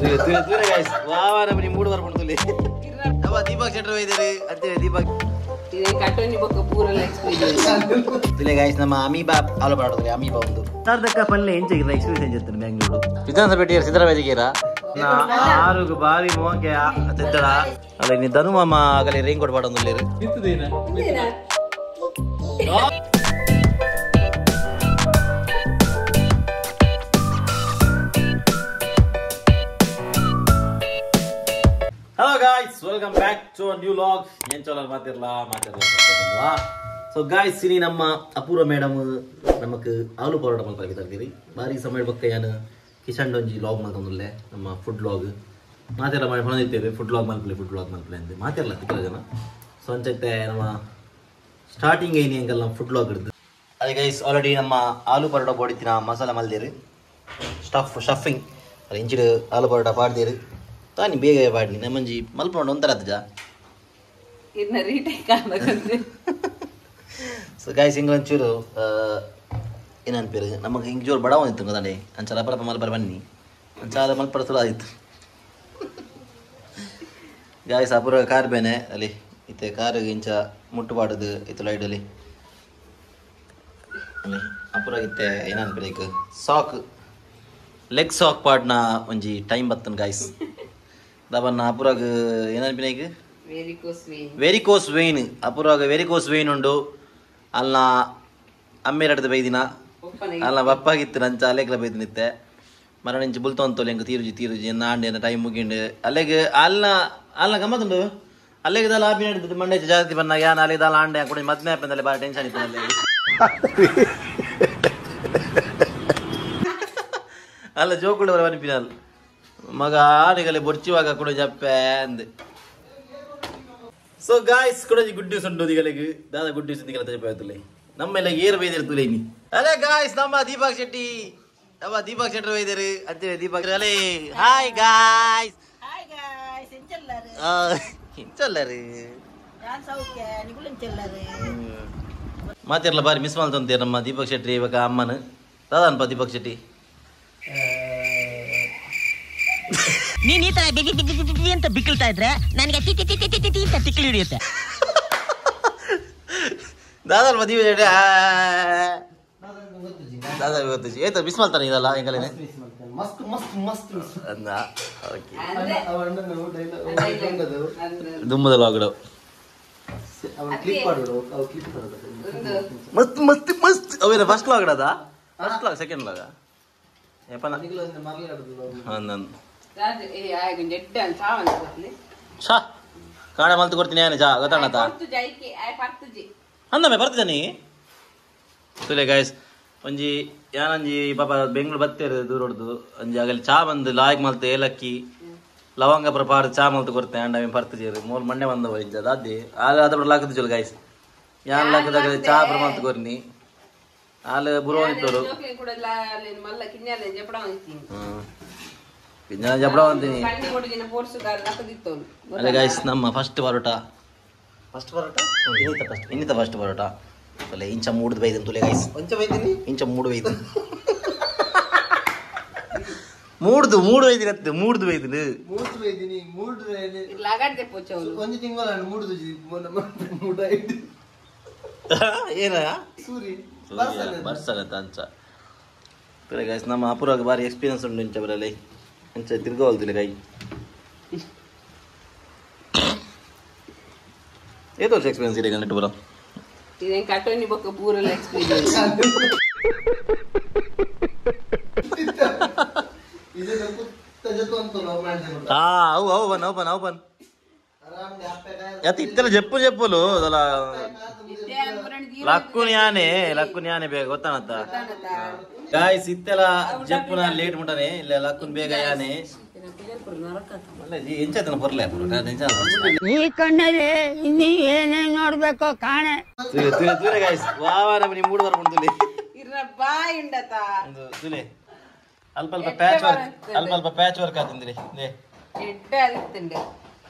Guys ವಾವ ನಮ್ಮನಿ ಮೂಡು ಬರ್ಪುಂಡು ನಮ್ಮ ದೀಪಕ್ ಶೆಟ್ಟರ್ ವೈದ್ಯರು ಅಂತೆ ದೀಪಕ್ ಕಟ್ಟೋನಿ ಬೊಕ್ಕ ಪೂರಲ ಎಕ್ಸ್ಪೀರಿಯನ್ಸ್ ತುಲೆ ಗೈಸ್ ನಮ್ಮ ಅಮೀಬಾ ಆಲೋ ಪಾಡೋದು ಅಮೀಬಾ ಒಂದು ಸಾರ್ದಕ್ಕ ಪಲ್ಲೆ ಎಂಚಗಿರ ಎಕ್ಸ್ಪೀರಿಯನ್ಸ್ ಎಂಚಿತ್ತು ಬೆಂಗಳೂರು ವಿಧಾನಸಭೆ ಸಿದ್ದರಾಮಯ್ಯಗೀರ ಆರುಗು ಬಾರಿ ಮೋಕೆ ತಿದ್ದಡ ಅಲ್ಲ ನೀ ಧನು ಮಾಮ ಆಗಲಿ ರೈನ್ ಕೋಟ್ ಪಾಡೊಂದುಲ್ಲೇರು Hello guys, welcome back to a new vlog. ಏನ್ ಚಲೋ ಮಾತಿರ್ಲಾ ಮಾತಿರ್ಲಾ. ಸೊ ಗಾಯ್ಸ್ ಇನಿ ನಮ್ಮ ಅಪೂರ್ವ ಮೇಡಮ್ ನಮಕ್ ಆಲೂ ಪರೋಟ ಮಲ್ಪಾಕಿ ತರ್ತೀರಿ. ಬಾರಿ ಸಮಯ ಬಕ್ಕ ಯಾನು ಕಿಶನ್ ಡೊಂಜಿ ಲಾಗ್ ಮಲ್ತೊಂದುಲ್ಲೆ ನಮ್ಮ ಫುಡ್ ಲಾಗ್ ಮಾತೆಲ್ಲ ಮಾಡಿ ಹೊಂದಿದ್ದೇವೆ. ಫುಡ್ ಲಾಗ್ ಮಲ್ಪಲೆ ಫುಡ್ ಲಾಗ್ ಮಲ್ಪಲೆ ಅಂದೆ ಮಾತಿರಲ್ಲ ತಿಕ್ಕಲ ಜನ. ಸೊ ಅಂಚೈತೆ ನಮ್ಮ ಸ್ಟಾರ್ಟಿಂಗ್ ಏನಿ ಅಂಕಲ್ ನಮ್ಮ ಫುಡ್ ಲಾಗ್ ಹಿಡ್ದು ಅದೇ ಗೈಸ್ ಆಲ್ರೆಡಿ ನಮ್ಮ ಆಲೂ ಪರೋಟ ಬೋಡಿತ್ತಿನ ಮಸಾಲ ಮಲ್ದೇರು ಸ್ಟಫಿಂಗ್ ಅದು ಇಂಚಿಡು ಆಲೂ ಪರೋಟ ಪಾಡ್ದೇರು ತಾನಿ ಬೇಗ ಪಾಡ್ನಿ ನಮ್ಮಂಜಿ ಮಲ್ಪೊಂಡು ಒಂಥರ ಅತ್ತಜ ಇನ್ನ ರೀಟೇಕ್ ಆಗಬೇಕಂದ್ರೆ. ಸೊ ಗಾಯ್ಸ್ ಹಿಂಗೆ ಒಂಚೂರು ಏನನ್ಪೇರು ನಮಗೆ ಹಿಂಗೆ ಜೋರು ಬಡ ಒಂದಿತ್ತು ಗೊತ್ತಾನೆ ಅಂಚಾಲ ಅಪರಪ್ಪ ಮಲ್ಪರ ಬನ್ನಿ ಅಂಚಾಲ ಮಲ್ಪರ ಸುಲ ಆಯಿತು. ಗಾಯ್ಸ್ ಅಪುರ ಕಾರ್ ಬೇನೆ ಅಲ್ಲಿ ಇತ್ತೆ ಕಾರಿಗೆ ಇಂಚ ಮುಟ್ಟುಬಾಡದು ಇತ್ತು ಲೈಡಲ್ಲಿ ಅಲ್ಲಿ ಅಪುರ ಇತ್ತೆ ಏನನ್ಪೇರು ಈಗ ಸಾಕ್ ಲೆಗ್ ಸಾಕ್ ಪಾಡ್ನ ಒಂಜಿ ಟೈಮ್ ಬತ್ತನ್ ಗಾಯ್ಸ್ ದಾಬನ್ನ ಅಪುರಾಗ ಏನನ್ಪಿನ ಈಗ ವೆರಿಕೋಸ್ ವೇನ್ ಅಪುರಾಗ ವೆರಿಕೋಸ್ ವೇನ್ ಉಂಡು ಅಲ್ಲ ಅಮ್ಮೇರಡ್ದು ಬೈದಿನ ಅಲ್ಲ ಬಪ್ಪಾಗಿತ್ತು ನಂಚ ಅಲೆಗ್ಲ ಬೈದಿನಿತ್ತೆ ಮರಣಿಂಚು ಬುಲ್ತೊಂತೋಲಿ ಎಂಕ್ ತೀರುಜಿ ತೀರುಜಿ ಎನ್ನ ಆಂಡೆ ಎನ್ನ ಟೈಮ್ ಮುಗಿಂಡು ಅಲ್ಲೆಗ್ ಅಲ್ಲ ಅಲ್ಲ ಗಮ್ಮತ್ತುಂಡು ಅಲ್ಲೆಗೆ ದಾಲ ಆಪಿನ ಹಿಡಿದು ಮಂಡೆ ಜಾಸ್ತಿ ಬಂದಾಗ ಯಾನ್ ಅಲ್ಲಿಗೆ ದಾಲ ಆಂಡೆ ಕೂಡ ಮದ್ಮೆ ಆಪಂದಲ್ಲಿ ಭಾರಿ ಟೆನ್ಷನ್ ಇತ್ತು ಅಲ್ಲಿಗೆ ಅಲ್ಲ ಜೋಕುಡು ಬರ ಅನಿಪಿನಲ್ ಮಗ ಆನೆಗಲ್ಲಿ ಬೊರ್ಚಿವಾಗ ಕೂಡ ಜಪ್ಪೆ ಅಂದೆ. ಸೊ ಗಾಯ್ಸ್ ಕೂಡ ಗುಡ್ ನ್ಯೂಸ್ ಉಂಟು ದಿಗಲಿಗೆ ದಾದ ಗುಡ್ ನ್ಯೂಸ್ ದಿಗಲ ತಜಪಾಯ್ತುಲೆ ನಮ್ಮೆಲ್ಲ ಏರು ಬೈದಿರು ತುಲೆ ನೀ ಅಲೇ ಗಾಯ್ಸ್ ನಮ್ಮ ದೀಪಕ್ ಶೆಟ್ಟಿ ನಮ್ಮ ದೀಪಕ್ ಶೆಟ್ಟರ್ ಬೈದರು ಅಂತೆ ದೀಪಕ್ ಅಲೇ ಹಾಯ್ ಗಾಯ್ಸ್ ಹಾಯ್ ಗಾಯ್ಸ್ ಎಂಚಲ್ಲರು ಎಂಚಲ್ಲರು ನಾನು ಸೌಖ್ಯ ನಿಗುಲು ಎಂಚಲ್ಲರು ಮಾತಿರ್ಲ ಬಾರಿ ಮಿಸ್ ಮಾಡ್ತಂತೀರ ನಮ್ಮ ದೀಪಕ್ ಶೆಟ್ಟಿ ಇವಾಗ ಅಮ್ಮನ ದಾದನ್ಪ ದೀಪಕ್ ಶೆಟ್ಟಿ ನೀನ್ ಈ ತರ ಬಿಗಿ ಬಿಗಿ ಬಿಗಿ ಅಂತ ಬಿಕ್ಕಳ್ತಾ ಇದ್ರೆ ನನಗೆ T T T T T ಅಂತ ತಿಕ್ಕಲು ಹಿಡಿಯುತ್ತೆ. ದಾದಲ್ಪ ದೀಪಕ್ ಶೆಟ್ಟಿ ದಾದಾ ಗೊತ್ತು ಏತ ಮಿಸ್ ಮಾಡ್ತಾನೆ ಇದಲ್ಲ ಹೆಂಗಲೇನೆ ಮಸ್ತ್ ಮಸ್ತ್ ಮಸ್ತ್ ಅಂದ ಓಕೆ ದುಮ್ಮದ ಲಾಗ್ಡು ಕ್ಲಿಪ್ ಮಾಡೋಡು ಅವು ಕ್ಲಿಪ್ ಮಾಡೋದು ಮಸ್ತ್ ಮಸ್ತ್ ಮಸ್ತ್ ಅವೇನ ಫಸ್ಟ್ ಲಾಗ್ ಅದ ಫಸ್ಟ್ ಲಾಗ್ ಸೆಕೆಂಡ್ ಲಾಗ ಏಪನ ನನ್ ಛಾ ಕಾಡ ಮಲ್ತು ಕೊಡ್ತೀನಿ ಯಾನೆ ಚಾ ಗೊತ್ತಾಣತ ಅಂದಮೆ ಬರ್ತಿದ್ದಾನೆ ತುಲೆ ಗಾಯ್ಸ್ ಒಂಜಿ ಯಾನಂಜಿ ಪಾಪ ಬೆಂಗ್ಳೂರು ಬತ್ತೇರು ದೂರ ಹೊಡ್ದು ಒಂಜಿ ಆಗಲಿ ಚಾ ಬಂದು ಲಾಯ್ಕ್ ಮಲ್ತು ಏಲಕ್ಕಿ ಲವಂಗ ಪ್ರಪಾಡ ಚಾ ಮಲ್ತು ಕೊಡ್ತೆ ಅಂಡ ಅವೆ ಪರ್ತು ಮೂರು ಮಂಡೆ ಬಂದ ಇಂಚ ದಾದಿ ಆಲ ಅದ ಲಾಕದ ಚೊಲು ಗಾಯ್ಸ್ ಯಾನ್ ಲಾಕದಾಗ ಚಾ ಪ್ರ ಮಲ್ತು ಕೊರ್ನಿ ಆಲ ಬುರೋ ಇತ್ತೋರು ಕಿಂಜಾಲ ಜಪಡ ಅಂತೀನಿ ಅಲ್ಲ ಗಾಯ್ಸ್ ನಮ್ಮ ಫಸ್ಟ್ ಪರೋಟ ಫಸ್ಟ್ ಪರೋಟ ಇನ್ನಿತ ಫಸ್ಟ್ ಇನ್ನಿತ ಫಸ್ಟ್ ಪರೋಟ ತುಲೆ ಇಂಚ ಮೂಡ್ದು ಬೈದಿನ ತುಲೆ ಗಾಯ್ಸ್ ಒಂಚ ಬೈದಿನಿ ಇಂಚ ಮೂಡು ಬೈದಿನ ಮೂಡ್ದು ಮೂಡು ಬೈದಿನ ಅತ್ತೆ ಮೂಡ್ದು ಬೈದಿನ ಮೂಡ್ದು ಬೈದಿನಿ ಮೂಡ್ದು ಲಗಾಡ್ದೆ ಪೋಚವರು ಒಂಜಿ ತಿಂಗಳ ಮೂಡ್ದು ಮೂಡ ಐದು ಏನ ಸೂರಿ ಬರ್ಸಲ ಅಂಚ ತುಲೆ ಗಾಯ್ಸ್ ನಮ್ಮ ಅಪೂರ್ವಾಗ ಬಾರಿ ಎಕ್ಸ್ಪೀರಿಯನ್ಸ್ ಉಂಟು ಇಂಚ ಬರಲಿ ಅಂಚ ತಿರ್ಗೋಲ್ದಿಲ್ಲ ಕೈ ಏತೋ ವರ್ಷ ಎಕ್ಸ್ಪೀರಿಯನ್ಸ್ ಇದೆ ಕನ್ನಡ ಬರ ಇದೇನ್ ಕಟ್ಟೋನಿ ಬೊಕ್ಕ ಪೂರಲ ಎಕ್ಸ್ಪೀರಿಯನ್ಸ್ ಅವು ಅವು ಬನ್ ಅವು ಬನ್ ಅವು ಬನ್ ಯತ್ ಇತ್ತೆಲ್ಲ ಜಪ್ಪು ಜಪ್ಪುಲು ಅದಲ್ಲ ಲಕ್ಕುನ್ ಯಾನೆ ಲಕ್ಕುನ್ ಯಾನೆ ಬೇಗ ಗೊತ್ತಾನತ್ತ ಗಾಯ್ಸ್ ಇತ್ತೆಲ್ಲ ಜಪ್ಪುನ ಲೇಟ್ ಮುಟ್ಟನೆ ಇಲ್ಲ ಲಕ್ಕುನ್ ಬೇಗ ಯಾನೆ ಎಂಚಾತನ ಪೊರ್ಲೆ ಈ ಕಣ್ಣಲ್ಲಿ ಇನ್ನೀ ಏನೇನ್ ನೋಡ್ಬೇಕೋ ಕಾಣೆ. ತೂರೆ ಗಾಯ್ಸ್ ವಾವ ನಮ್ಮನಿ ಮೂಡು ಬರ್ಪುಂಡು ಇರ್ನ ಬಾಯ್ ಉಂಡತ ತುಲೆ ಅಲ್ಪ ಅಲ್ಪ ಪ್ಯಾಚ್ ವರ್ಕ್ ಅಲ್ಪ ಅಲ್ಪ ಪ್ಯಾಚ್ ವರ್ಕ್ ಆತಂದ್ರಿ they ಎಡ್ಡೆ ಆದಿತ್ತಂಡೆ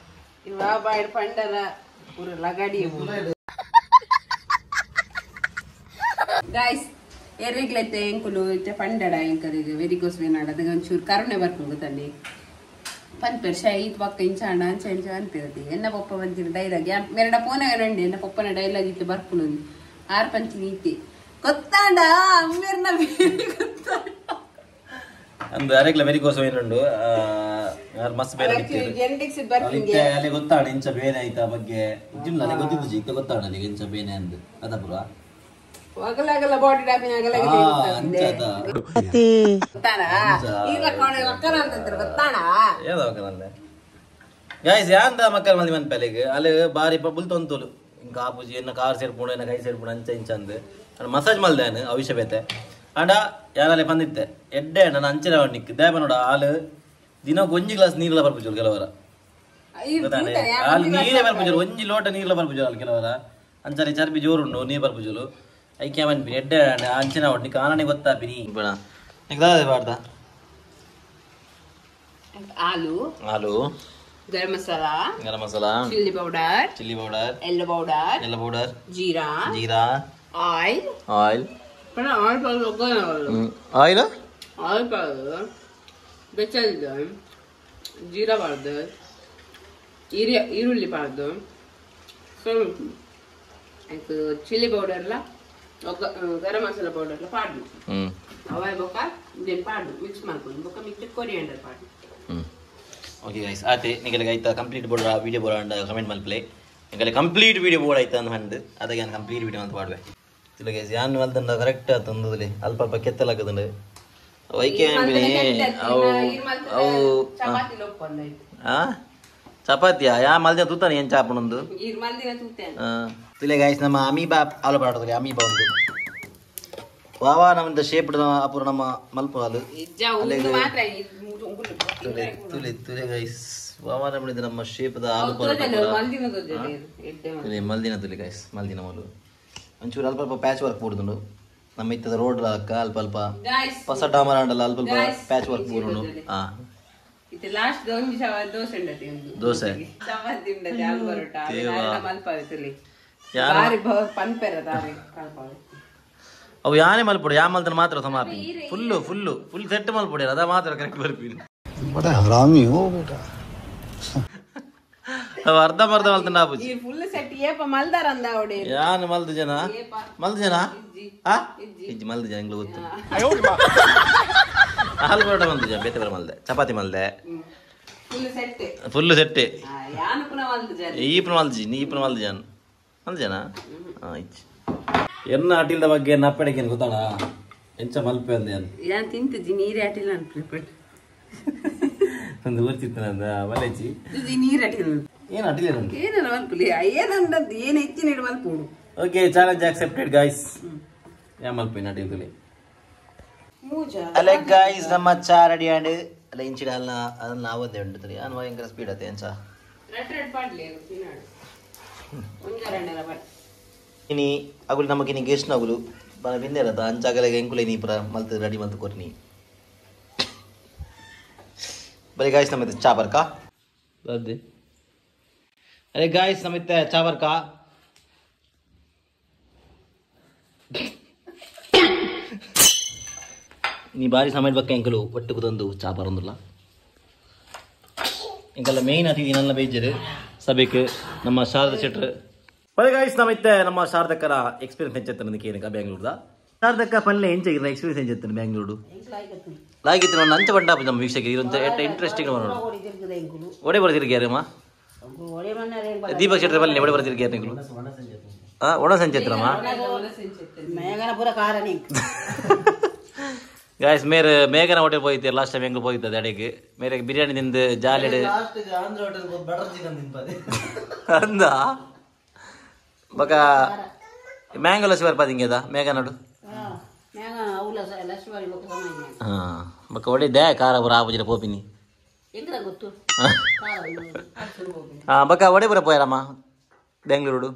ಇವ ಬಾಯ್ ಪಂಡರ ಪೂರ ಲಗಾಡಿ ಗಾಯ್ಸ್ ಎರ್ರಿಗ್ಲೈತೆ ಎಂಕುಲು ಇತ್ತೆ ಪಂಡಡ ಎಂಕದಿಗೆ ವೆರಿಕೋಸ್ ವೇನ್ ಆಡ ಅದಕ್ಕೆ ಒಂಚೂರು ಕರುಣೆ ಬರ್ಪುಂಡು ಗೊತ್ತಂಡಿ. ಪನ್ಪೆರ್ ಶೈತ್ ಪಕ್ಕ ಇಂಚಾಂಡ ಅಂಚ ಇಂಚ ಅನ್ಪಿರತಿ ಎನ್ನ ಪೊಪ್ಪ ಬಂತಿನ ಡೈಲಾಗ್ ಮೇರಡ ಫೋನಾಗ ರಂಡಿ ಎನ್ನ ಪೊಪ್ಪನ ಡೈಲಾಗ್ ಇತ್ತು ಬರ್ಪುನು ಆರ್ ಪಂಚಿನ ಇತ್ತೆ ಗೊತ್ತಾಂಡ ಅಮ್ಮೇರ್ನ ಗೊತ್ತಾಂಡ ಅಂದು ಅರೆಗ್ಲ ವೆರಿಕೋಸ್ ಏನುಂಡು ಮಸ್ತ್ ಬೇರೆ ಜೆನೆಟಿಕ್ಸ್ ಬರ್ಪಿಂಗೆ ಅಲ್ಲಿ ಗೊತ್ತಾಡ ಇಂಚ ಬೇನೆ ಆಯ್ತಾ ಬಗ್ಗೆ ಜಿಮ್ ನನಗೆ ಗೊತ್ತಿದ್ದು ಇತ್ತ ಗೊತ್ತಾಡ ಅಲ್ಲಿ ಇಂಚ ಬೇನೆ ಅಂದು ಅದಪುರ ಆಗಲಾಗಲ್ಲ ಬಾಡಿ ಡ್ಯಾಮೇಜ್ ಆಗಲಾಗಿದೆ ಗೊತ್ತಾಣ ಈಗ ಕೋಣ ಮಕ್ಕಳ ಅಂತಂದ್ರೆ ಗೊತ್ತಾಣ ಏದ ಮಕ್ಕಳಲ್ಲ ಗೈಸ್ ಯಾಂದ ಮಕ್ಕಳ ಮಂದಿ ಮನ್ ಪೆಲೆಗೆ ಅಲ್ಲಿ ಬಾರಿ ಬುಲ್ ತೊಂತೋಲು ಇಂಕ ಆಪುಜಿ ಎನ್ನ ಕಾರ್ ಸೇರ್ಪುಂಡು ಎನ್ನ ಕೈ ಸೇರ್ಪುಂಡು ಅಂಚ ಇಂಚ ಅಂದು ಮಸಾಜ್ ಮಲ್ದೆ ಅವಿಷ ಬೇತೆ ಅಂಡ ಯಾರಲ್ಲಿ ಬಂದಿತ್ತೆ ಎಡ್ಡೆ ನನ್ನ ಅಂಚಿನ ನಿಕ್ ದೇಪ ನೋಡ ಹಾಲು ದಿನ ಒಂಜಿ ಗ್ಲಾಸ್ ನೀರ್ಲ ಬರ್ಪುಜೋರು ಕೆಲವರ ಹಾಲು ನೀರೇ ಬರ್ಪುಜೋರು ಒಂಜಿ ಲೋಟ ನೀರ್ಲ ಬರ್ಪುಜೋರು ಅಲ್ಲಿ ಕೆಲವರ ಅಂಚನೆ ಚರ್ಬಿ ಜೋರುಂಡು ನೀರು ಬರ್ಪುಜೋರು ಐಕ್ಯ ಮನ್ಪಿನಿ ಎಡ್ಡೆ ಅಂಚಿನ ಒಟ್ಟು ಕಾರಣೆ ಗೊತ್ತಾಪಿನಿ ಬಾಡ್ದ ಆಲೂ ಆಲೂ garam masala garam masala chilli powder yellow powder yellow powder jeera jeera oil oil oil powder oil oil powder ಬೆಚ್ಚಲ್ದು jeera powder ಈರುಳ್ಳಿ ಪೌಡರ್ ಚಿಲ್ಲಿ ಪೌಡರ್ಲ ಗರಂ ಮಸಾಲ ಪೌಡರ್ಲ ಪಾಡು ಅವಾಯ್ ಬೊಕ್ಕ ಇದನ್ನು ಪಾಡು ಮಿಕ್ಸ್ ಮಾಡ್ಕೊಂಡು ಬೊಕ್ಕ ಮಿಕ್ಸ್ ಕೊರಿಯಂಡರ್ ಪಾಡು. ಓಕೆ ಗೈಸ್ ಆತೆ ನಿಗಲಿಗೆ ಆಯ್ತಾ ಕಂಪ್ಲೀಟ್ ಬೋರ್ಡ್ ವಿಡಿಯೋ ಬೋರ್ಡ್ ಕಮೆಂಟ್ ಮಲ್ಪ್ಲೆ ನಿಗಲೆ ಕಂಪ್ಲೀಟ್ ವಿಡಿಯೋ ಬೋರ್ಡ್ ಆಯ್ತಾ ಅಂದ್ ಅದಕ್ಕೆ ನಾನು ಕಂಪ್ಲೀಟ್ ವಿಡಿಯೋ ಅಂತ ಪಾಡುವೆ. ಇಲ್ಲ ಗೈಸ್ ಯಾನ್ ಮಲ್ದಂಡ ಕರೆಕ್ಟ್ ಆತಂದದಲ್ಲಿ ಅಲ್ಪ ಅಲ್ಪ ಕೆತ್ತಲಾಗದಂಡ ವೈಕೆ ಅವು ಅವು ಚಪಾತಿಯಾ ಯಾ ಮಲ್ದಿನ ತೂತಾನೆ ಏನು ಚಾಪಣೊಂದು ತುಲೆ ಗಾಯ್ಸ್ ನಮ್ಮ ಅಮೀಬಾ ಆಲೂ ಪರಾಟದಲ್ಲಿ ಅಮೀಬಾ ಒಂದು ವಾವಾ ನಮ್ಮದ ಶೇಪ್ ಅಪುರ ನಮ್ಮ ಮಲ್ಪ ಹಾಲು ತುಲೆ ತುಲೆ ತುಲೆ ಗೈಸ್ ವಾವಾ ನಮ್ಮ ನಮ್ಮ ಶೇಪ್ದ ಆಲೂ ಪರೋಟ ತುಲೆ ಮಲ್ದಿನ ತುಲೆ ಗೈಸ್ ಮಲ್ದಿನ ಮಲು ಒಂಚೂರು ಅಲ್ಪ ಅಲ್ಪ ಪ್ಯಾಚ್ ವರ್ಕ್ ಪೂರ್ದುಂಡು ನಮ್ಮ ಇತ್ತದ ರೋಡ್ ಅಕ್ಕ ಅಲ್ಪ ಅಲ್ಪ ಹೊಸ ಡಾಮರ್ ಆಂಡಲ್ಲ ಅಲ್ಪ ಅಲ್ಪ ಪ್ಯಾಚ್ ವರ್ಕ್ ಪೂರುಂಡು. ಹಾ ಲಾಸ್ಟ್ ದೋಸೆ ಉಂಡತಿ ದೋಸೆ ಚಪಾತಿ ಉಂಡತಿ ಆಲೂ ಪರೋಟ ಮಲ್ಪಾವೆ ಅವು ಯಾನೇ ಮಲ್ಪೊಡು ಯಾ ಮಲ್ತನ ಮಾತ್ರ ಸಮಾಪಿ ಫುಲ್ಲು ಫುಲ್ಲು ಫುಲ್ ಸೆಟ್ ಮಲ್ಪೊಡಿ ಅದ ಮಾತ್ರ ಕರೆಕ್ಟ್ ಬರ್ಪಿನಿ. ಬಡ ಹರಾಮಿ ಹೋ ಬೇಟಾ. ಅವು ಅರ್ಧ ಮರ್ಧ ಮಲ್ತನ ಆಪುಜಿ ಈ ಫುಲ್ ಸೆಟ್ ಏಪ ಮಲ್ದಾರ ಅಂದ ಅವಡೆ ಯಾನ್ ಮಲ್ದು ಜನ ಮಲ್ದು ಜನ ಆ ಇಜ್ಜಿ ಮಲ್ದು ಜನ ಎಂಗ್ಲ ಗೊತ್ತು ಆಲೂ ಪರೋಟ ಮಲ್ದು ಜನ ಬೇತೆ ಬರ ಮಲ್ದೆ ಚಪಾತಿ ಮಲ್ದೆ ಫುಲ್ ಸೆಟ್ ಫುಲ್ ಸೆಟ್ ಯಾನ್ ಪುನ ಮಲ್ದು ಜನ ಈ ಪುನ ಮಲ್ಜಿ ನೀ ಪುನ ಮಲ್ದು ಜನ ಮಲ್ದು ಜನ ಆ ಇಜ್ಜಿ ಎನ್ನ ಅಟಿಲ್ದ ಬಗ್ಗೆ ನಪ್ಪಡಿಗೆ ಗೊತ್ತಾಣ ಎಂಚ ಮಲ್ಪೆ ಅಂದೆ ಯಾನ್ ತಿಂತಿದ್ದಿ ನೀರೇ ಅಟಿಲ್ ಅನ್ಪ್ರಿಪೇರ್ ಒಂದು ಊರ್ತಿತ್ತನಂದ ಮಲೇಚಿ ನೀರು ಅಟಿಲ್ ಏನು ಅಟಿಲ್ ಉಂಟು ಏನ ಮಲ್ಪುಲಿ ಏನಂದದ್ದು ಏನು ಹೆಚ್ಚಿನ ಇಡು ಮಲ್ಪುಡು. ಓಕೆ ಚಾಲೆಂಜ್ ಅಕ್ಸೆಪ್ಟೆಡ್ ಗೈಸ್ ಯಾ ಮಲ್ಪೆ ಅಟಿಲ್ ತುಲಿ ಅಲೆ ಗೈಸ್ ನಮ್ಮ ಚಾ ರೆಡಿ ಆಂಡ್ ಅಲ್ಲ ಇಂಚಿಡ ಅಲ್ಲ ಅದನ್ನ ನಾವೊಂದೇ ಉಂಟು ತುಲಿ ಅನ್ ಭಯಂಕರ ಸ್ಪೀಡ್ ಆತೆ ಎಂಚ ರೆಡ್ ರೆಡ್ ಪಾಡ್ಲಿ ತಿನ್ನಾಡು ಒಂಜರಣ್ಣಲ ಪಾಡ್ ಇನಿ ಅಗುಲು ನಮಕ್ ಇನಿ ಗೆಸ್ಟ್ ನಗುಲು ಬನ ಬಿಂದೆರತ ಅಂಚಾಗಲೆಗೆ ಎಂಕುಲೆ ನೀ ಪುರ ಮಲ್ತು ರೆಡಿ ಮಲ್ತು ಕೊರ್ನಿ ಬರೀ ಗಾಯ್ಸ್ ನಮ್ಮತ್ತೆ ಚಾ ಬರ್ಕ ಅದೇ ಅರೆ ಗಾಯ್ಸ್ ನಮ್ಮತ್ತೆ ಚಾ ಬರ್ಕ ನೀ ಬಾರಿ ಸಮಯ ಬಕ್ಕ ಎಂಕಲು ಒಟ್ಟು ಕುದೊಂದು ಚಾ ಬರೋದಿಲ್ಲ ಎಂಕಲ್ಲ ಮೇಯ್ನ್ ಅತಿಥಿ ನನ್ನ ಬೇಜರು ಸಭೆಗೆ ನಮ್ಮ ಶಾರದಾ ಶೆಟ್ರು. ಬರೀ ಗಾಯ್ಸ್ ನಮ್ಮತ್ತೆ ನಮ್ಮ ಶಾರದಕ್ಕರ ಎಕ್ಸ್ಪೀರಿಯನ್ಸ್ ಹೆಂಚೆತ್ತನ ಕೇನಕ ಬ್ಯಾಂಗ್ಳೂರ್ದ ಶಾರದಕ್ಕ ಪಲ್ಲೆ ಎಂಚ ಎಕ್ಸ್ಪೀರಿಯನ್ಸ್ ಹೆಂಚೆತ್ತನ ಬ್ಯಾಂಗ್ಳೂರು ಲಾಗಿತ್ತು ನಾನು ಅಂಚ ಬಂಡಾಪ ನಮ್ಮ ವೀಕ್ಷಕರು ಇದೊಂದು ಇಂಟ್ರೆಸ್ಟಿಂಗ್ ನೋಡು ಒಡೆ ಬರ್ತಿರ್ಗ್ಯಾರಮ್ಮ ದೀಪಕ್ ಶೆಟ್ಟರ್ ಬಲ್ಲಿ ಒಡೆ ಬರ್ತಿರ್ಗ್ಯಾರ ನೀವು ಒಣ ಸಂಚೇತ್ರಮ್ಮ ಗಾಯ್ಸ್ ಮೇರೆ ಮೇಘನ ಹೋಟೆಲ್ ಹೋಗಿದ್ದೆ ಲಾಸ್ಟ್ ಟೈಮ್ ಹೆಂಗ್ ಹೋಗಿದ್ದೆ ಅಡಿಗೆ ಮೇರೆ ಬಿರಿಯಾನಿ ತಿಂದು ಜಾಲಿ ಅಂದ ಬಕ ಮ್ಯಾಂಗೋ ಲಸ್ಸಿ ಬರ್ಪಾದಿಂಗೆ ಅದ ಮೇಘನಡು ಬಕ್ಕ ಒಳ್ಳೆ they ಖಾರ ಪೂರ ಆಪುಜಿರ ಪೋಪಿನಿ ಬಕ್ಕ ಒಡೆ ಪೂರ ಪೋಯರಮ್ಮ ಬೆಂಗಳೂರು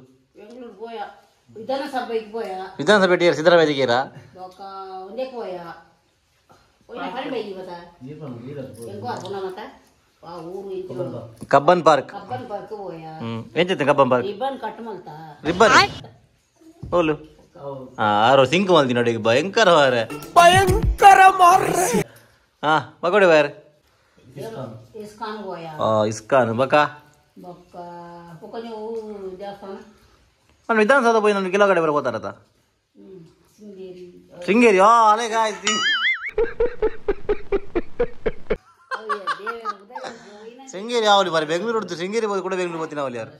ವಿಧಾನಸಭೆ ಸಿದ್ದರಾಮಯ್ಯ ಕಬ್ಬನ್ ಪಾರ್ಕ್ ಎಂಚಿತ್ತು ಕಬ್ಬನ್ ಪಾರ್ಕ್ ರಿಬ್ಬನ್ ಓಲು ಆರೋ ಸಿಂಕ್ ಮಲ್ದಿ ನೋಡಿ ಭಯಂಕರ ವಾರೆ ಭಯಂಕರ ಮಾರ್ರೆ. ಹಾ ಮಗೋಡಿ ವಾರೆ ಇಸ್ಕಾನ್ ಗೋಯ ಇಸ್ಕಾನ್ ಬಕ ಬೊಕ್ಕ ಬೊಕ್ಕ ದೇವಸ್ಥಾನ ನಾನು ವಿಧಾನಸೌಧ ಪೋಯಿ ನಾನು ಕೆಲವು ಕಡೆ ಬರ ಶೃಂಗೇರಿ ಶೃಂಗೇರಿ ಅಲೆ ಗಾಯ್ಸ್ ಶೃಂಗೇರಿ ಯಾವಲಿ ಬಾರಿ ಬೆಂಗಳೂರು ಉಡ್ದು ಶೃಂಗೇರಿ ಹೋಗಿ ಕೂಡ ಬೆಂಗಳೂರು ಹೋಗ್ತೀನಿ ಅವಲಿ ಯಾರು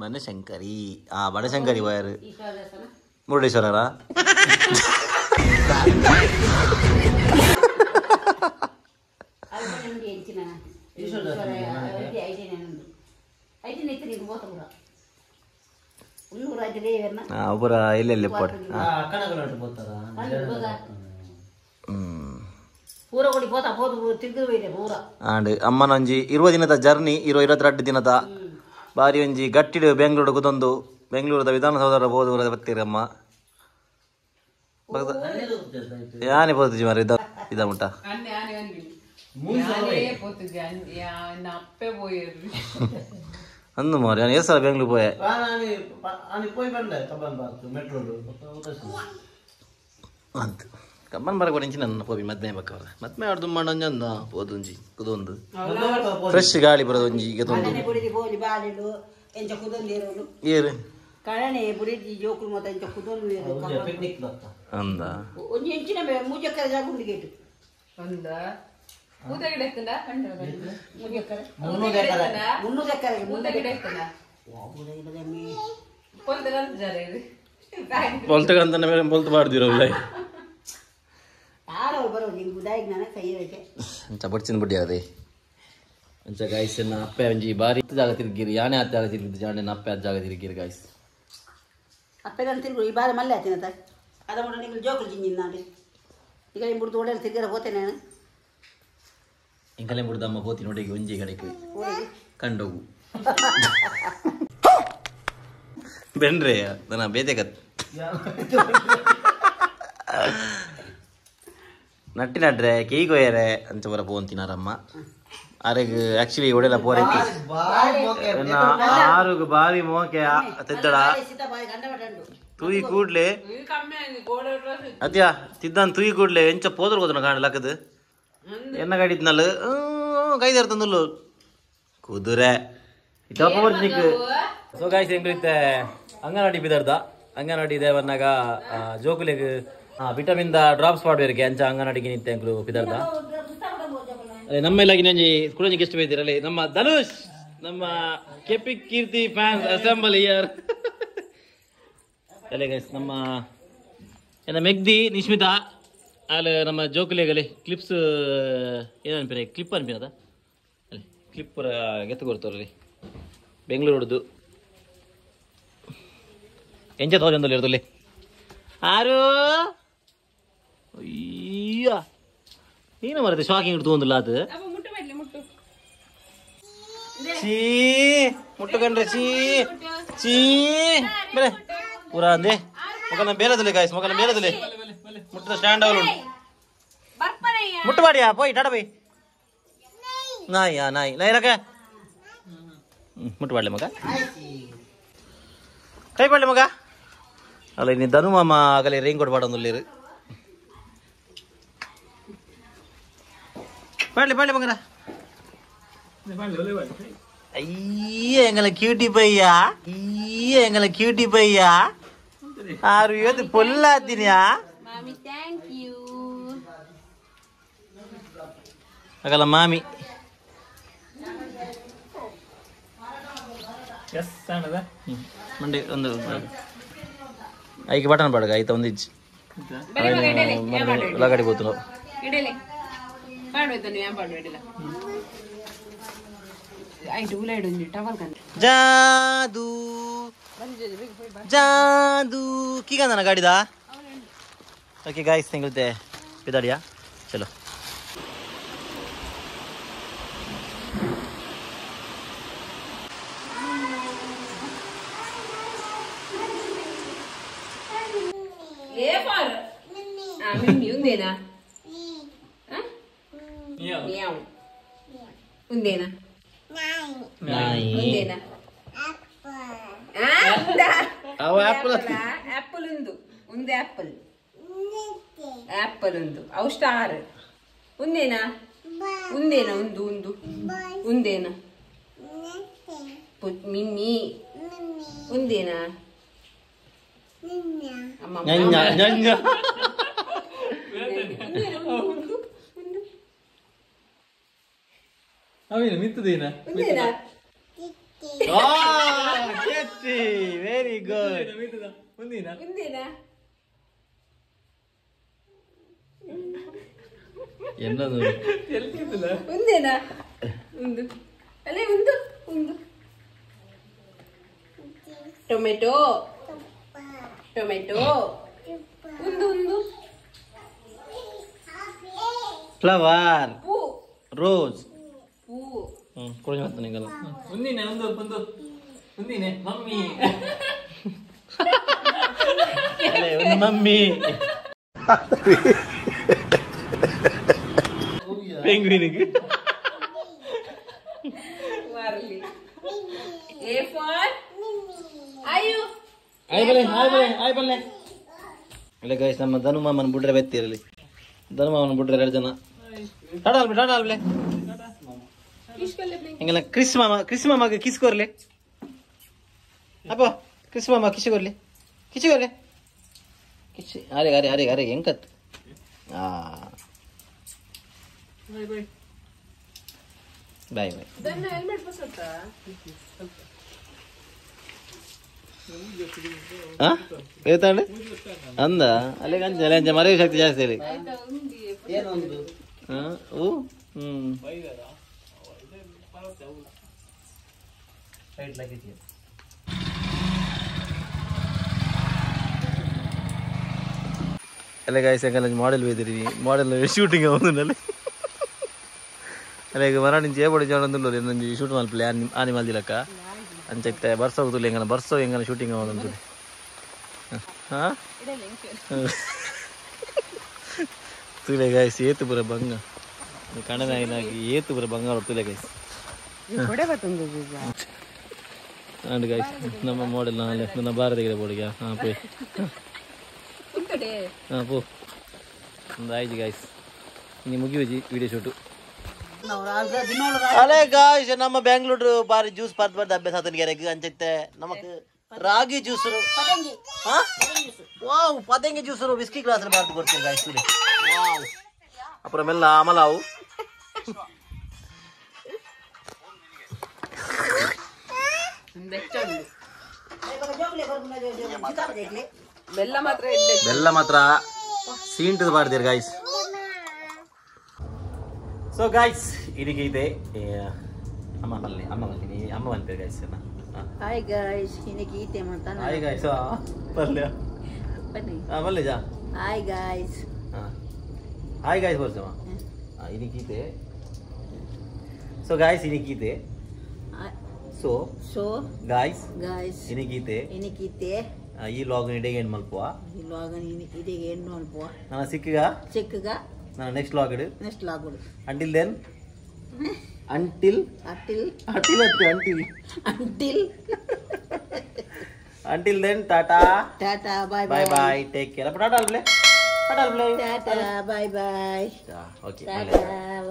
ಬನಶಂಕರಿ ಬನಶಂಕರಿ ಬಾಯರು ಮುರುಡೇಶ್ವರರ ಒಬ್ಬರ ಎಲ್ಲೆಲ್ಲಿ ಆಂಡ್ ಅಮ್ಮನ ಒಂಜಿ 20 ದಿನದ ಜರ್ನಿ 22 ದಿನದ ಬಾರಿ ಒಂಜಿ ಗಟ್ಟಿಡು ಬೆಂಗಳೂರು ಕುದೊಂದು ಬೆಂಗಳೂರದ ವಿಧಾನಸೌಧ ಬೋದು ಬತ್ತೀರಿ ಅಮ್ಮ ಯಾನೆ ಪೋತುಜಿ ಮಾರ ಇದ ಮುಟ್ಟ ಅಂದು ಮಾರಿ ನಾನು ಏಸಲ ಬೆಂಗಳೂರು ಪೋಯೆ ಅಂತ ಕಬ್ಬನ್ ಬರ ಕೊಡಿಂಚಿ ನನ್ನ ಪೋಬಿ ಮದ್ಮೆ ಬಕ್ಕವರ ಮದ್ಮೆ ಅವ್ರದ್ದು ಮಂಡೊಂಜಂದ ಪೋದುಂಜಿ ಕುದೊಂದು ಫ್ರೆಶ್ ಗಾಳಿ ಬರೋದೊಂಜಿ ಗೆದೊಂದು ಏರು ಅಂದ ಬೊಲ್ತಗಂತ ಮೇಲೆ ಬೊಲ್ತು ಮಾಡ್ದಿರಲ್ಲ ಅಂಚ ಬಡ್ಚಿನ ಬಡ್ಡಿ ಅದೇ ಅಂಚ ಗಾಯ್ಸ್ ಅಪ್ಪೆ ಒಂಜಿ ಬಾರಿ ಜಾಗ ತಿರುಗಿರಿ ಯಾನೆ ಆತ ಜಾಗ ತಿರುಗಿದ್ದು ಜಾನೆ ಅಪ್ಪೆ ಆದ ಜಾಗ ತಿರುಗಿರಿ ಗಾಯ್ಸ್ ಅಪ್ಪೆ ನಾನು ತಿರುಗು ಈ ಬಾರಿ ಮಲ್ಲೆ ಆತಿನ ಅದ ಮುಡ ನಿಂಗೆ ಜೋಕುಲು ಜಿಂಜಿನ ಈಗ ಇಂಬುಡ್ದು ಒಳ್ಳೆ ತಿರ್ಗರ ಹೋತೇನೆ ನಾನು ಇಂಕಲೆ ಬುಡ್ದಮ್ಮ ಹೋತಿ ನೋಡಿ ಒಂಜಿ ಕಡೆಗೆ ಕಂಡೋಗು ಬೆನ್ರೆ ನನ್ನ ಬೇತೆ ಕತ್ ನಟ್ಟಿ ನಡ್ರೆ ಕೇಯ್ ಕೊಯ್ಯರೆ ಅಂಚ ಬರ ಪೋಂತಿನಾರಮ್ಮ ಅರೆಗ್ ಆಕ್ಚುಲಿ ಒಡೆಲ ಪೋರೈತಿ ಆರುಗು ಬಾರಿ ಮೋಕೆ ತಿದ್ದಡ ತೂಯಿ ಕೂಡ್ಲೆ ಅದ್ಯಾ ತಿದ್ದಾನ್ ತೂಯಿ ಕೂಡ್ಲೆ ಎಂಚ ಪೋದ್ರ ಹೋದನ ಕಾಣ ಲಕ್ಕದು ಎನ್ನ ಗಾಡಿದ್ನಲ್ಲ ಕೈದೇರ್ತಂದುಲ್ಲು ಕುದುರೆ ಸೊ ಗಾಯ್ಸ್ ಎಂಗ್ಲಿತ್ತೆ ಅಂಗನವಾಡಿ ಬಿದರ್ದ ಅಂಗನವಾಡಿ ದೇವನ್ನಾಗ ಜೋಕುಲೆಗ್ ವಿಟಮಿನ್ the drops ಪಾಡ್ಬೇರಿಗೆ ಅಂಚ ಅಂಗನವಾಡಿಗೆ ನಿಂತೆ ಅಂಕ್ಲು ಪಿದರ್ದ ಅದೇ ನಮ್ಮ ಇಲ್ಲ ಇನ್ನೊಂಜಿ ಕುಡಂಜಿ ಗೆಸ್ಟ್ ಬೈದಿರಲಿ ನಮ್ಮ ಧನುಷ್ ನಮ್ಮ KP Keerthi fans assemble here ಅಲ್ಲೇ ಗೈಸ್ ನಮ್ಮ ಏನ ಮೆಗ್ದಿ ನಿಶ್ಮಿತಾ ಅಲ್ಲಿ ನಮ್ಮ ಜೋಕುಲೆಗಲಿ ಕ್ಲಿಪ್ಸ್ ಏನು ಅನ್ಪಿರ ಕ್ಲಿಪ್ ಅನ್ಪಿನದ ಅಲ್ಲಿ ಕ್ಲಿಪ್ ಪೂರ ಗೆತ್ತು ಕೊಡ್ತಾರಲ್ಲಿ ಬೆಂಗಳೂರುಡ್ದು ಎಂಚ ತೋಜೊಂದಲ್ಲಿ ಇರ್ತಲ್ಲಿ ಆರು ಅಯ್ಯ ನೀನು ಮರತೆ ಶಾಕಿಂಗ್ ಇಡ್ತು ಒಂದಿಲ್ಲ ಅದು ಚೀ ಮುಟ್ಟು ಕಂಡ್ರೆ ಚೀ ಚೀ ಬೇರೆ ಪೂರಾ ಅಂದೆ ಮೊಕನ ಬೇರೆದಲ್ಲಿ ಗಾಯ್ಸ್ ಮೊಕನ ಬೇರೆದಲ್ಲಿ ಮುಟ್ಟದ ಸ್ಟ್ಯಾಂಡ್ ಅವಳು ಮುಟ್ಟು ಬಾಡಿಯಾ ಪೋಯ್ ಟಾಟಾ ಬೈ ನಾಯಿ ನಾಯಿ ನಾಯಿ ರಕ ಮುಟ್ಟು ಬಾಡ್ಲೆ ಮಗ ಕೈ ಬಾಡ್ಲೆ ಮಗ ಅಲ್ಲ ಇನ್ನು ಧನು ಮಾಮ ಆಗಲಿ ರೈನ್ ಕೋಟ್ ಬಾಡೊಂದುಲ್ಲೇರು ಬಾಡ್ಲೆ ಬಾಡ್ಲೆ ಮಗನ ಅಯ್ಯ ಎಂಗಲ ಕ್ಯೂಟಿ ಪಯ್ಯ ಅಯ್ಯ ಎಂಗಲ ಕ್ಯೂಟಿ ಪಯ್ಯ ಆರು ಇವತ್ತು ಪೊಲ್ಲಾತಿನ್ಯಾ ಮಾಮಿ thank you ಆಗಲ್ಲ ಮಾಮಿ ಮಂಡೆ ಒಂದು ಐಕೆ ಬಟನ್ ಪಾಡಗ ಐತ ಒಂದು ಇಜ್ಜಿ ಉಳ್ಳಾಗಡ್ಡಿ ಬೋತು ನಾವು ಇಡಲೆ ಪಾಡ್ಬೇಕು ಯಾನ್ ಪಾಡ್ಬೇಕು ಇಡಲ ಐಟು ಉಲಾಯ್ಡು ಒಂಜಿ ಟವಲ್ ಕಂಡ ಜಾದೂ ಜಾದೂ ಕೀಗಂದನ ಗಾಡಿದ ಓಕೆ ಗಾಯ್ಸ್ ತಿಂಗುತ್ತೆ ಪಿದಾಡಿಯಾ ಚಲೋ ಎ ಫಾರ್ ಮಿಮ್ಮಿ ಉಂದೇನಾ ಮಿಯಾವ್ ಉಂದೇನಾ ನಾಯಿ ಉಂದೇನಾ ಅವ ಆಪಲ್ ಆಪಲ್ ಉಂದು ಒಂದು ಆಪಲ್ ಆಪಲ್ ಉಂದು ಅವು ಸ್ಟಾರ್ ಉಂದೇನಾ ಉಂದೇನ ಉಂದು ಉಂದು ಉಂದೇನ ಮಿಮ್ಮಿ ಉಂದೇನ ವೆರಿ ಗುಡ್. ಉಂದೇನಾ ಉಂದು ಅಲ್ಲೇ ಉಂದು ಉಂದು ಟೊಮೆಟೊ ಟೊಮೆಟೊ ಉಂದು ಉಂದು ಫ್ಲವರ್ ಪೂ ರೋಸ್ ಪೂ ಕೊಡಿ ಮತ್ತೆ ನಿಂಗಲ್ಲ ಉಂದಿನೆ ಒಂದು ಒಂದು ಉಂದಿನೆ ಮಮ್ಮಿ ಅಲ್ಲೇ ಒಂದು ಮಮ್ಮಿ ಪೆಂಗ್ವಿನಿಗೆ ಮಾರ್ಲಿ. ಎ ಫಾರ್ ಅಯ್ಯೋ ಆಯ್ ಬಲ್ಲೆ ಆಯ್ ಬಲ್ಲೆ ಆಯ್ ಬಲ್ಲೆ. ಇಲ್ಲ ಗೈಸ್, ನಮ್ಮ ಧನು ಮಾಮನ ಬುಡ್ರೆ ಬೆತ್ತಿರಲಿ. ಧನು ಮಾಮನ ಬುಡ್ರೆ ಎರಡು ಜನ. ಟಾಟಾ ಅಲ್ಬೆ ಟಾಟಾ ಅಲ್ಬೆ. ಹಿಂಗೆಲ್ಲ ಕ್ರಿಸ್ ಮಾಮ ಕ್ರಿಸ್ ಮಾಮಗೆ ಕಿಸ್ ಕೊರ್ಲಿ. ಅಪ್ಪ ಕ್ರಿಸ್ ಮಾಮ ಕಿಸಿ ಕೊರ್ಲಿ ಕಿಸಿ ಕೊರ್ಲಿ ಕಿಸಿ. ಅರೆ ಅರೆ ಅರೆ ಅರೆ ಹೆಂಗತ್. ಆ ಬಾಯ್ ಬಾಯ್. ಹೆಲ್ಮೆಟ್ ಬಸತ್ತಾ? ಏತಾಂಡೆ ಅಂದ ಅಲ್ಲಿಗೆ ಅಂಜ ಅಲ್ಲೇ ಅಂಜ ಮರೆಯುವ ಶಕ್ತಿ ಜಾಸ್ತಿ ಅಲ್ಲಿ. ಓ ಹ್ಮ್ ಅಲ್ಲೇ ಗಾಯ್ಸ್, ಎಂಕಲ್ಲ ಮಾಡೆಲ್ ಬೈದಿರಿ ಮಾಡೆಲ್ ಶೂಟಿಂಗ್ ಆവുಂದಲ್ಲಿ ಅಲ್ಲ. ಈಗ ಮರಾಣಿಂಚಿ ಏಪಡಿ ಜಾಣೊಂದುಲ್ಲ ಇನ್ನೊಂಜಿ ಶೂಟ್ ಮಲ್ಪಲೆ ಆನಿ ಮಲ್ದಿಲಕ್ಕ ಅಂಚೈತೆ ಬರ್ಸ ಹೋಗುದಿಲ್ಲ ಎಂಗನ ಬರ್ಸೋ ಎಂಗನ ಶೂಟಿಂಗ್ ಆವೊಂದು. ಹಾಂ ತುಲೆ ಗಾಯ್ಸ್, ಏತು ಪೂರ ಬಂಗ ಕಣನಾಯಿನಾಗಿ ಏತು ಪೂರ ಬಂಗಾರ ತುಲೆ ಗಾಯ್ಸ್. ಅಂಡ್ ಗಾಯ್ಸ್ ನಮ್ಮ ಮಾಡೆಲ್ ನಾಳೆ ನನ್ನ ಭಾರತಿಗೆ ಬೋಡಿಗೆ. ಹಾಂ ಪೋಯ್ ಹಾಂ ಪೋ ಒಂದು ಆಯ್ತು ಗಾಯ್ಸ್, ಇನ್ನು ಮುಗಿಯುಜಿ ವಿಡಿಯೋ ಶೂಟು. ಅಲೇ ಗಾಯ್ಸ್, ನಮ್ಮ ಬೆಂಗಳೂರು ಬಾರಿ ಜ್ಯೂಸ್ ಪರ್ದು ಪರ್ದು ಅಭ್ಯಾಸ ಆತನಿಗೆ ಅಂಚೈತೆ. ನಮಕ್ ರಾಗಿ ಜ್ಯೂಸ್ ವಾವ್ ಪದಂಗಿ ಜ್ಯೂಸ್ ವಿಸ್ಕಿ ಗ್ಲಾಸ್ ಬಾರ್ದು ಕೊಡ್ತೀನಿ ಗಾಯ್ಸ್. ವಾವ್ ಅப்புறம் ಮೆಲ್ಲ ಅಮಲಾವು. ಬೆಲ್ಲ ಮಾತ್ರ ಬೆಲ್ಲ ಮಾತ್ರ ಸೀಂಟು ಬಾರ್ದಿರ್ ಗಾಯ್ಸ್. ಸೊ ಗಾಯ್ಸ್ ಇದಕ್ಕೆ ಇದೆ ಅಮ್ಮ ಬಲ್ಲೆ ಅಮ್ಮ ಬಲ್ಲೆ ಅಮ್ಮ ಬಂತೆ ಗಾಯ್ಸ್. ಹಾಯ್ ಗಾಯ್ಸ್, ಇನ್ನಕ್ಕೆ ಈತೆ ಮಾಡ್ತಾನೆ. ಹಾಯ್ ಗಾಯ್ಸ್ ಬಲ್ಲೆ ಬನ್ನಿ. ಹಾ ಬಲ್ಲೆ ಜಾ. Hi guys. ಹಾ ಹಾಯ್ ಗಾಯ್ಸ್ ಬರ್ಸಮ್ಮ. ಇದಕ್ಕೆ ಇದೆ. ಸೊ ಗಾಯ್ಸ್ ಇದಕ್ಕೆ ಇದೆ. ಸೊ ಸೊ ಗಾಯ್ಸ್ ಗಾಯ್ಸ್ ಇದಕ್ಕೆ ಇದೆ ಇದಕ್ಕೆ ಇದೆ. ಈ ಲಾಗ್ ಇಡೆಗೆ ಏನು ಮಲ್ಪುವ ಈ ಲಾಗ್ ಇಡೆಗೆ ಏನು ಮಲ್ಪುವ ನಾನು ಸಿಕ್ಕಗ ಸಿಕ್ಕಗ ನಾನು ನೆಕ್ಸ್ಟ್ ಲಾಗ್ ಇಡು ನೆಕ್ಸ್ಟ್ ಲಾಗ್ ಇಡು. Until then until until until until until until then tata tata bye bye bye take care. ಅಪ್ಪ ಟಾಟಾ ಅಲ್ಲೆ ಟಾಟಾ ಅಲ್ಲೆ tata bye bye. Okay tata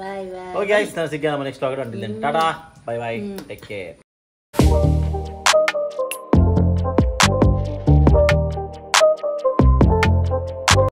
bye bye. Okay guys, ನಾನು ಸಿಗ್ತೀನಿ ನಮ್ಮ next vlog. Until then tata bye bye take care.